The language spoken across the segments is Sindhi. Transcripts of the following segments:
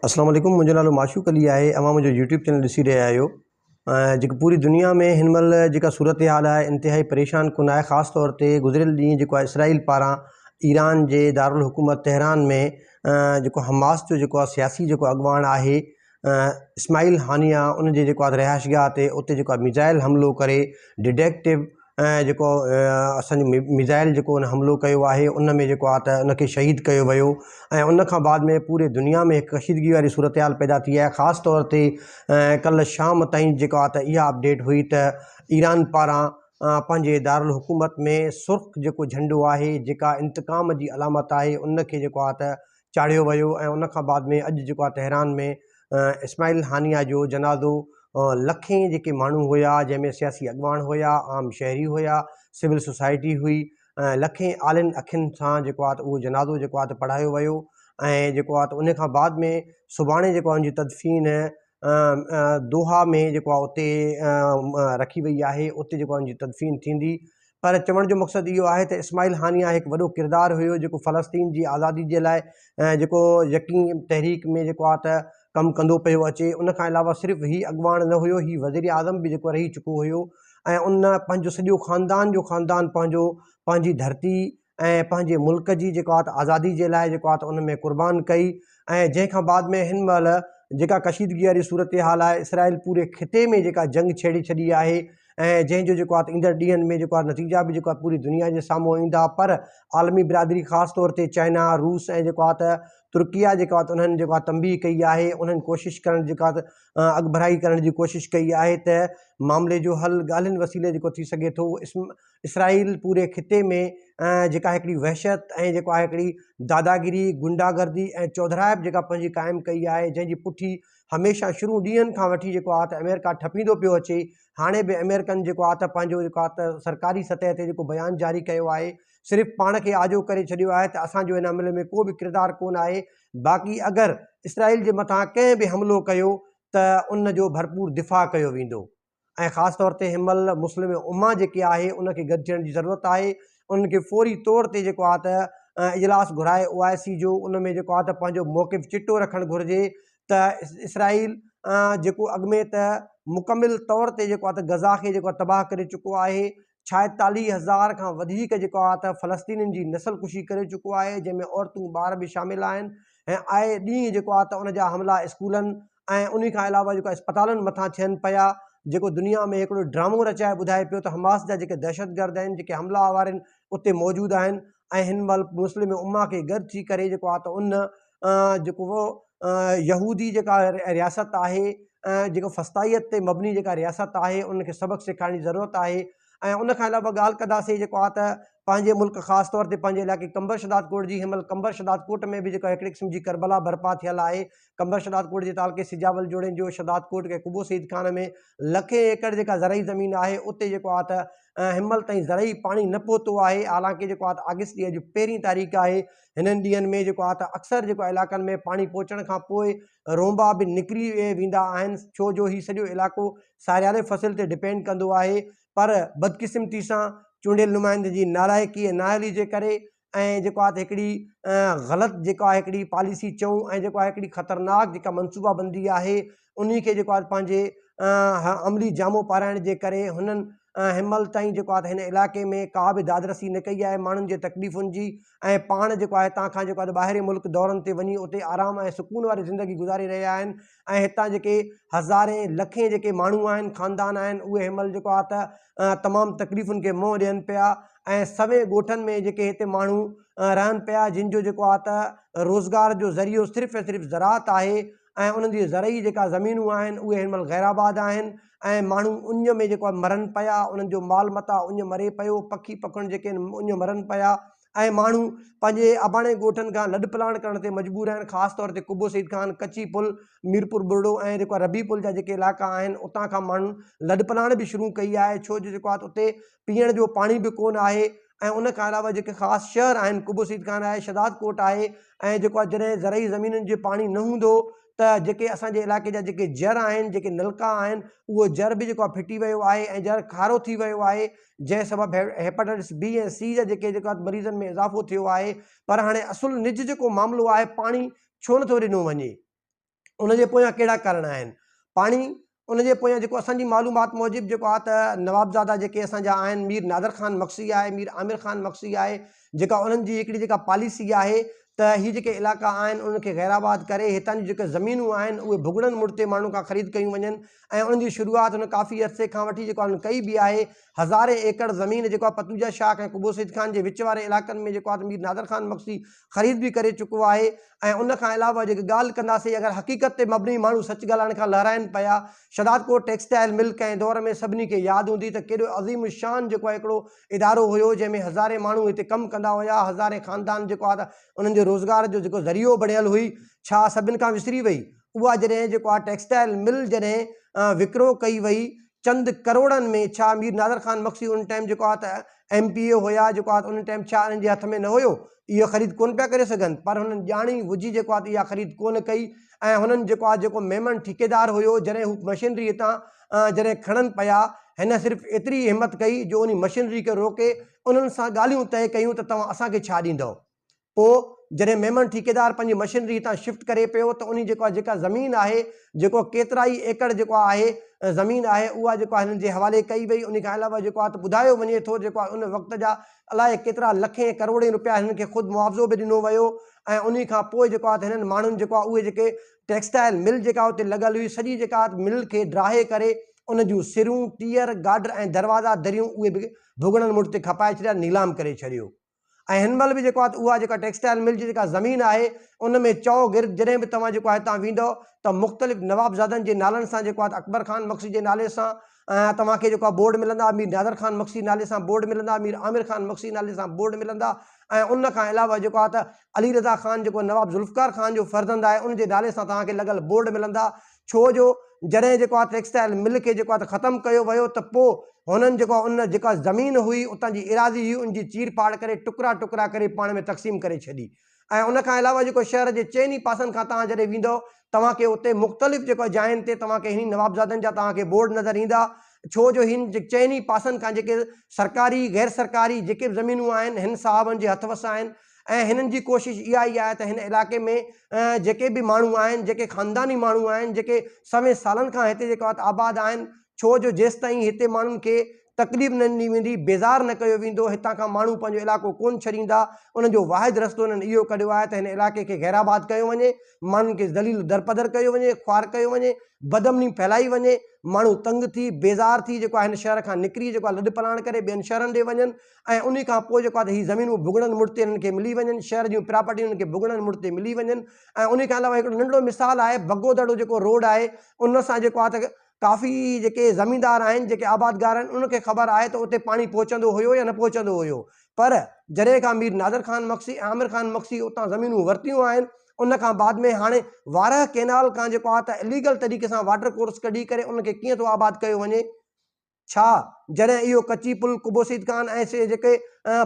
اسلام عليڪم منهنجو نالو معشوق علي آهي اوهان منهنجو يوٽيوب چينل ڏسي رهيا آهيو جيڪو پوري دنيا ۾ هن مهل جيڪا صورتحال آهي انتهائي پريشان ڪن آهي خاص طور تي گذريل ڏينهن جيڪو آهي اسرائيل پاران ايران جي دارالحڪومت تهران ۾ جيڪو حماس جو جيڪو آهي سياسي جيڪو اڳواڻ آهي اسماعيل هانيه ان جي جيڪو آهي رهائشگاهه تي اتي جيڪو آهي ميزائل حملو ڪري ڊڊيڪٽو ۽ جيڪو اسان جو ميزائل جيڪو ان حملو ڪيو آهي ان ۾ جيڪو آهي ته ان کي شهيد ڪيو ويو ۽ ان کان بعد ۾ پوري دنيا ۾ هڪ ڪشيدگي واري صورتحال پيدا ٿي آهي خاص طور تي ڪلهه شام تائين جيڪو آهي ته اها اپڊيٽ هئي ته ايران پاران پنهنجي دارالحڪومت ۾ سرخ جيڪو جهنڊو آهي جيڪا انتقام جي علامت آهي ان کي جيڪو آهي ته چاڙهيو ويو ۽ ان کان بعد ۾ اڄ جيڪو آهي تهران ۾ اسماعيل هانيه جو جنازو لکين جيڪي ماڻهو هيا جنهن ۾ سياسي اڳواڻ هيا عام شهري هيا سول سوسائٽي هئي لکين آلين اکين سان جيڪو آهي ته اهو جنازو جيڪو آهي ته پڙهايو ويو ۽ جيڪو آهي ته ان کان بعد ۾ سڀاڻي جيڪو آهي ان جي تدفين دوحا ۾ جيڪو آهي اتي رکي وئي آهي اتي جيڪو آهي ان جي تدفين ٿيندي پر چوڻ جو مقصد اهو آهي ته اسماعيل هانيه هڪ وڏو ڪردار هيو جيڪو فلسطين جي آزادي جي لاء جيڪو يقين تحريڪ ۾ جيڪو آهي ته ڪم ڪندو پيو اچي ان کان علاوه صرف هي اڳواڻ نه هيو هي وزير اعظم به جيڪو رهي چڪو هيو ۽ ان پنهنجو سڄو خاندان جو خاندان پنهنجو پنهنجي ڌرتي ۽ پنهنجي ملڪ جي جيڪو آهي ته آزادي جي لاء جيڪو آهي ته ان ۾ قربان ڪئي ۽ جنهن کان بعد ۾ هن مهل جيڪا ڪشيدگي واري صورتحال آهي اسرائيل پوري خطي ۾ جيڪا جنگ ڇيڙي ڇڏي آهي ۽ جنهن جو جيڪو آهي ته ايندڙ ڏينهن ۾ جيڪو آهي نتيجا به جيڪو آهي پوري دنيا جي سامهون ايندا پر عالمي برادري خاص طور تي چائنا روس ۽ جيڪو آهي ته ترڪيا جيڪو آهي ته انهن جيڪو آهي تنبيهه ڪئي آهي انهن ڪوشش ڪرڻ جيڪا آهي اڳڀرائي ڪرڻ جي ڪوشش ڪئي آهي ته معاملي جو حل ڳالهين وسيلي جيڪو ٿي سگهي ٿو اسرائيل پوري خطي ۾ جيڪا هڪڙي وحشت ۽ جيڪو آهي هڪڙي داداگيري غنڊا گردي ۽ چوڌرائپ جيڪا پنهنجي قائم ڪئي آهي جنهن جي پٺي هميشه شروع ڏينهن کان وٺي جيڪو آهي ته آمريڪا ٺپيندو پيو اچي هاڻي به آمريڪن جيڪو آهي ته پنهنجو جيڪو آهي ته سرڪاري سطح تي جيڪو بيان جاري ڪيو آهي صرف پاڻ کي آجو ڪري ڇڏيو آهي ته اسان جو ان حملي ۾ ڪو به ڪردار ڪونه آهي باقي اگر اسرائيل جي مٿان ڪنهن به حملو ڪيو ته ان جو ڀرپور دفاع ڪيو ويندو ۽ خاص طور تي هن مهل مسلم امه جيڪي آهي ان کي گڏ ٿيڻ جي ضرورت آهي انهن کي فوري طور تي جيڪو آهي ته اجلاس گهرائي او آء سي جو ان ۾ جيڪو آهي ته پنهنجو موقف چٽو رکڻ گهرجي ته اسرائيل جيڪو اڳ ۾ ته مڪمل طور تي جيڪو آهي ته غزا کي جيڪو تباهه ڪري چڪو آهي ڇائيتاليهه هزار کان وڌيڪ جيڪو آهي ته فلسطينين جي نسل ڪشي ڪري چڪو آهي جنهن ۾ عورتون ٻار به شامل آهن ۽ آئي ڏينهن جيڪو آهي ته ان جا حملا اسڪولن ۽ انهي کان علاوه جيڪو اسپتالن مٿان ٿين پيا جيڪو دنيا ۾ هڪڙو ڊرامو رچائي ٻڌائي پيو ته حماس جا جيڪي دهشتگرد آهن جيڪي حملا آور آهن اتي موجود آهن ۽ هن مهل مسلم امه کي گڏ ٿي ڪري جيڪو آهي ته ان جيڪو يهودي جيڪا رياست آهي جيڪو فسطائيت تي مبني جيڪا رياست آهي ان کي سبق سيکارڻ جي ضرورت آهي ۽ ان کان علاوه ڳالهه ڪنداسين جيڪو آهي ته پنهنجي ملڪ خاص طور تي پنهنجي علائقي قمبر شهداد ڪوٽ جي هن مهل قمبر شهداد ڪوٽ ۾ به جيڪو هڪڙي قسم جي ڪربلا برپا ٿيل آهي قمبر شهداد ڪوٽ جي تعلقي سجاول جوڙين شهداد ڪوٽ ۽ قبو سعيد خان ۾ لکين ايڪڙ جيڪا زرعي زمين آهي اتي جيڪو آهي ته هن مهل تائين زرعي پاڻي نه پهتو آهي حالانڪه جيڪو آهي ته آگسٽ جي اڄ پهرين تاريخ آهي هنن ڏينهن ۾ جيڪو آهي ته اڪثر جيڪو علائقن ۾ پاڻي پهچڻ کان پوء رونبا به نڪري ويندا آهن ڇو جو هي سڄو علائقو ساريالي فصل تي ڊپينڊ ڪندو آهي پر بدقسمتي سان چونڊيل نمائندن جي نالائقي ۽ نااهلي جي ڪري ۽ جيڪو آهي ته هڪڙي غلط جيڪو آهي هڪڙي پاليسي چئون ۽ جيڪو آهي هڪڙي خطرناڪ جيڪا منصوبا بندي آهي انهي کي جيڪو آهي پنهنجي عملي جامو پارائڻ جي ڪري هنن هن مهل تائين جيڪو آهي هن علائقي ۾ ڪا به دادرسي نه ڪئي آهي ماڻهن جي تڪليفن جي ۽ پاڻ جيڪو آهي هتان کان جيڪو آهي ٻاهرين ملڪ دورن تي وڃي اتي آرام ۽ سڪون واري زندگي گذاري رهيا آهن ۽ هتان جيڪي هزارين لکين جيڪي ماڻهو آهن خاندان آهن اهي هن مهل جيڪو آهي ته تمام تڪليفن کي منهن ڏين پيا ۽ سوين ڳوٺن ۾ جيڪي هتي ماڻهو رهن پيا جن جو جيڪو آهي ته روزگار جو ذريعو صرف ۽ صرف زراعت آهي ۽ انهن جي زرعي جيڪا زمينون آهن اهي هن مهل غير آباد آهن ۽ ماڻهو اڃ ۾ جيڪو آهي مرن پيا انهن جو مال متاع اڃ مري پيو پکي پکڻ جيڪي آهن اڃ مرن پيا ۽ ماڻهو پنهنجي اباڻي ڳوٺن کان لڏپلاڻ ڪرڻ تي مجبور آهن خاص طور تي قبو سعيد خان، ڪچي پل، ميرپور ٻرڙو ۽ جيڪو آهي ربي پل جا جيڪي علائقا آهن اتان کان ماڻهن لڏپلاڻ به شروع ڪئي آهي ڇو جو جيڪو آهي اتي پيئڻ جو پاڻي به ڪونه آهي ۽ ان کان علاوه جيڪي خاص شهر آهن قبو سعيد خان آهي شهداد ڪوٽ آهي ۽ جيڪو آهي جڏهن زرعي زمينن جي پاڻي نه هوندو ته جيڪي اسان جي علائقي جا جيڪي جر آهن جيڪي نلڪا آهن اهو جر به جيڪو آهي ڦٽي ويو آهي ۽ جر کارو ٿي ويو آهي جنهن سبب هيپاٽائٽس بي ۽ سي جا جيڪي جيڪو آهي مريضن ۾ اضافو ٿيو آهي پر هاڻي اصل نج جيڪو معاملو آهي پاڻي ڇو نٿو ڏنو وڃي. ان جي پويان ڪهڙا ڪارڻ آهن؟ پاڻي ان جي پويان جيڪو اسان جي معلومات موجب جيڪو آهي ته نوابزادا جيڪي اسان جا آهن مير نادر خان مگسي آهي مير عامر خان مگسي آهي جيڪا انهن جي هڪڙي جيڪا پاليسي آهي ته هي جيڪي علائقا آهن انهن کي غير آباد ڪري هتان جون جيڪي زمينون آهن اهي ڀڳڙن مڙتي ماڻهن کان خريد ڪيون وڃن ۽ انهن جي شروعات هن ڪافي عرصي کان وٺي جيڪو آهي ڪئي به آهي هزارين ايڪڙ زمين جيڪو آهي پتوجا شاخ ۽ قبو سيد خان جي وچ واري علائقن ۾ جيڪو آهي مير نادر خان مگسي خريد به ڪري چڪو آهي ۽ ان کان علاوه جيڪي ڳالهه ڪنداسين اگر حقيقت تي مبني ماڻهو سچ ڳالهائڻ کان لهرائن پيا شهدادڪوٽ ٽيڪسٽائل مل ڪنهن دور ۾ سڀني کي ياد هوندي ته ڪيڏو عظيم الشان جيڪو آهي هڪڙو ادارو هيو جنهن ۾ هزارين ماڻهو هتي ڪم ڪندا هيا هزارين خاندان جيڪو آهي ته انهن جو روزگار جو جيڪو ذريعو بڻيل هئي ڇا سڀن کان وسري وئي اها جڏهن جيڪو آهي ٽيڪسٽائل مل جڏهن وڪرو ڪئي وئي چند ڪروڙن ۾ ڇا مير نادر خان مگسي ان ٽائيم جيڪو آ ته ايم پي اي هيا جيڪو آ ته ان ٽائيم ڇا انهن جي هٿ ۾ نه هيو اهو خريد ڪونه پيا ڪري سگهن پر هنن ڄاڻي وجهي جيڪو آ ته اها خريد ڪونه ڪئي ۽ هنن جيڪو آ جيڪو ميمڻ ٺيڪيدار هيو جڏهن هو مشينري هتان جڏهن کڻن پيا هن صرف ايتري همت ڪئي جو انهي مشينري کي روڪي انهن سان ڳالهيون طئي ڪيون ته توهان اسان کي ڇا ڏيندؤ پوء جڏهن ميمڻ ٺيڪيدار پنهنجي مشينري هتان شفٽ ڪري پيو ته انهي جيڪو جيڪا زمين آهي جيڪو ڪيترائي ايڪڙ جيڪو آهي زمين آهي اها جيڪو هنن جي حوالي ڪئي وئي انهي کان علاوه جيڪو آهي ته ٻڌايو وڃي ٿو جيڪو آهي ان وقت جا الائي ڪيترا لکين ڪروڙين روپيا هنن کي خود معاوضو به ڏنو ويو ۽ انهي کان پوء جيڪو آهي ته هنن ماڻهن جيڪو آهي اهي جيڪي ٽيڪسٽائل مل جيڪا اتي لڳل هئي سڄي جيڪا مل کي ڊاهي ڪري ان جون سرون ٽيئر گاڊر ۽ دروازا دريون اهي به ڀڳڙن مڙ تي کپائي ڇڏيا نيلام ڪري ڇڏيو. ۽ هن مهل به جيڪو آهي ته اها جيڪا ٽيڪسٽائل مل جي جيڪا زمين آهي ان ۾ چئو گرد جڏهن به توهان جيڪو آهي هتان ويندؤ ته مختلف نوابزادن جي نالن سان جيڪو آهي ته اڪبر خان مگسي جي نالي سان توهان کي جيڪو آهي بورڊ ملندا مير نادر خان مگسي نالي سان بورڊ ملندا مير عامر خان مگسي نالي سان بورڊ ملندا ۽ ان کان علاوه جيڪو آهي ته علي رضا خان جيڪو نواب ذوالفقار خان جو فرزند آهي ان جي نالي سان توهان کي لڳل بورڊ ملندا ڇو جو جڏهن جيڪو آهي ٽيڪسٽائل مل کي جيڪو آهي ته ختم ڪيو ويو ته پوء هنن جيڪو آهي ان جيڪا زمين هئي اتان جي ايراضي هئي ان جي چير ڦاڙ ڪري ٽڪرا ٽڪرا ڪري پاڻ ۾ تقسيم ڪري ڇڏي ۽ ان کان علاوه جيڪو شهر جي چئن ئي پاسن کان توهان جڏهن ويندؤ توهان کي اتي مختلف جيڪو جاين تي توهان کي هني نوابزادن جا توهان کي بورڊ نظر ايندا ڇو جو هن چئن ئي پاسن کان جيڪي سرڪاري غير سرڪاري جيڪي به زمينون آهن هن صاحبن جي هٿ وس آهن ۽ هنن جي ڪوشش اها ئي آهي ته هن علائقي ۾ جيڪي به ماڻهو آهن جيڪي خانداني ماڻهو آهن جيڪي سوين سالن کان هتي جيڪو آهي آباد آهن ڇو جو جيستائين هتي ماڻهن کي تڪليف نه ڏني ويندي بيزار نه ڪيو ويندو هتان کان ماڻهو پنهنجو علائقو ڪونه ڇڏيندا انهن جو واحد رستو انهن اهو ڪڍيو آهي ته هن علائقي کي غير آباد ڪيو وڃي ماڻهن کي ذليل درپدر ڪيو وڃي خوار ڪيو وڃي بدامني ڦهلائي وڃي ماڻهو تنگ ٿي بيزار ٿي جيڪو آهي هن شهر کان نڪري جيڪو آهي لڏ پلاڻ ڪري ٻين شهرن ڏي وڃن ۽ انهي کان پوء جيڪو آهي ته هي زمينون ڀڳڙن مڙ تي هنن کي ملي وڃن، شهر جون پراپرٽيون هنن کي ڀڳڙن مڙ تي ملي وڃن ۽ انهي کان علاوه هڪڙو ننڍڙو مثال آهي بگو دڙو جيڪو روڊ آهي ان سان جيڪو آهي ته ڪافي جيڪي زميندار آهن جيڪي آبادگار آهن انهن کي خبر آهي ته اتي پاڻي پهچندو هيو يا نه پهچندو هيو پر جڏهن کان مير نادر خان مگسي ۽ عامر خان مگسي اتان زمينون ورتيون آهن ان کان بعد ۾ هاڻي وارهه ڪينال کان جيڪو آهي ته اليگل طريقي سان واٽر ڪورس ڪڍي ڪري ان کي ڪيئن ٿو آباد ڪيو وڃي ڇا جڏهن اهو ڪچي پل قبو سيد خان ۽ سي جيڪي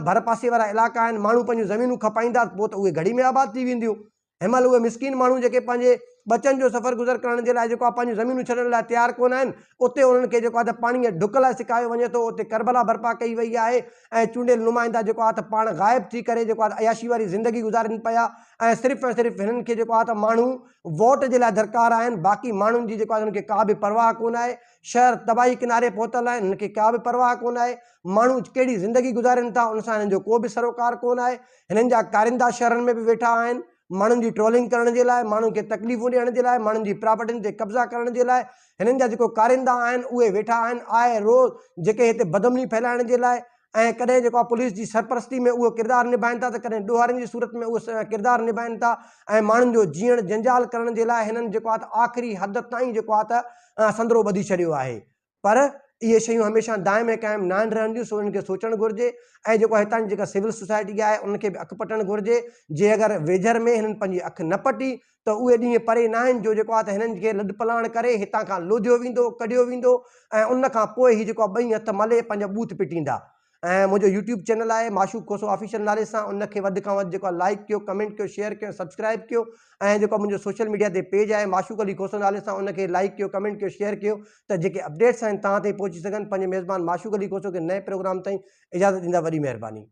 ڀر پاسي وارا علائقا آهن ماڻهو پنهنجون زمينون کپائيندا ته پوء ته اهي گهڙي ۾ آباد ٿي وينديون. هن مهل اهي مسڪين ماڻهو جيڪي پنهنجي ٻچن جو سفر گذر ڪرڻ جي لاء جيڪو آهي پنهنجون زمينون ڇڏڻ لاء تيار ڪونه آهن اتي انهن کي جيڪو آهي ته پاڻي جي ڍڪ لاء سڪايو وڃي ٿو اتي ڪربلا برپا ڪئي وئي آهي ۽ چونڊيل نمائندا جيڪو آهي ته پاڻ غائب ٿي ڪري جيڪو آهي ته عياشي واري زندگي گذارين پيا ۽ صرف ۽ صرف هنن کي جيڪو آهي ته ماڻهو ووٽ جي لاء درڪار آهن باقي ماڻهن جي جيڪو آهي انهن کي ڪا به پرواهه ڪونه آهي شهر تباهي ڪناري پهتل آهن، هنن کي ڪا به پرواهه ڪونه آهي، ماڻهو ڪهڙي زندگي گذارين ٿا ان سان هنن جو ڪو به سروڪار ڪونه آهي، هنن جا ڪارندا شهرن ۾ به ويٺا آهن، ماڻهن جي ٽرولنگ ڪرڻ جي لاء، ماڻهن کي تڪليفون ڏيڻ جي لاء، ماڻهن جي پراپرٽين تي قبضا ڪرڻ جي لاء هنن جا جيڪو ڪارندا آهن اهي ويٺا آهن، آء روز جيڪي هتي بدامني ڦهلائڻ جي لاء ۽ ڪڏهن جيڪو آهي پوليس جي سرپرستي ۾ اهو ڪردار نڀائين ٿا ته ڪڏهن ڏوهارين جي صورت ۾ اهو ڪردار نڀائين ٿا ۽ ماڻهن جو جيئڻ جنجال ڪرڻ جي لاء هنن جيڪو آهي ته آخري حد تائين جيڪو آهي ته سندرو ٻڌي ڇڏيو آهي پر اهي شيون هميشه دائم ۽ قائم ناهن رهنديون سو انهن کي سوچڻ گهرجي ۽ جيڪو هتان جي جيڪا سول سوسائٽي آهي ان کي به اک پٽڻ گهرجي جي اگر ويجهر ۾ هنن پنهنجي اک نه پٽي ته اهي ڏينهن پري ناهن جو جيڪو آهي ته هنن کي لڏپلاڻ ڪري هتان کان لوڌيو ويندو، ڪڍيو ويندو ۽ ان کان پوء هي جيڪو آهي ٻئي هٿ ملي پنهنجا ٻوٿ پٽيندا ۽ منهنجو يوٽيوب چينل آهي معشوق کوسو آفيشل نالي سان ان کي وڌ کان وڌ جيڪو آهي لائيڪ ڪيو ڪمينٽ ڪيو شيئر ڪيو ۽ سبسڪرائيب ڪيو ۽ جيڪو منهنجو سوشل ميڊيا تي پيج آهي معشوق علي کوسو نالي سان ان کي لائيڪ ڪيو ڪمينٽ ڪيو شيئر ڪيو ته جيڪي اپڊيٽس آهن توهان تائين پهچي سگهن پنهنجي ميزبان معشوق علي کوسو کي نئين پروگرام تائين اجازت ڏيندا وڏي مهرباني.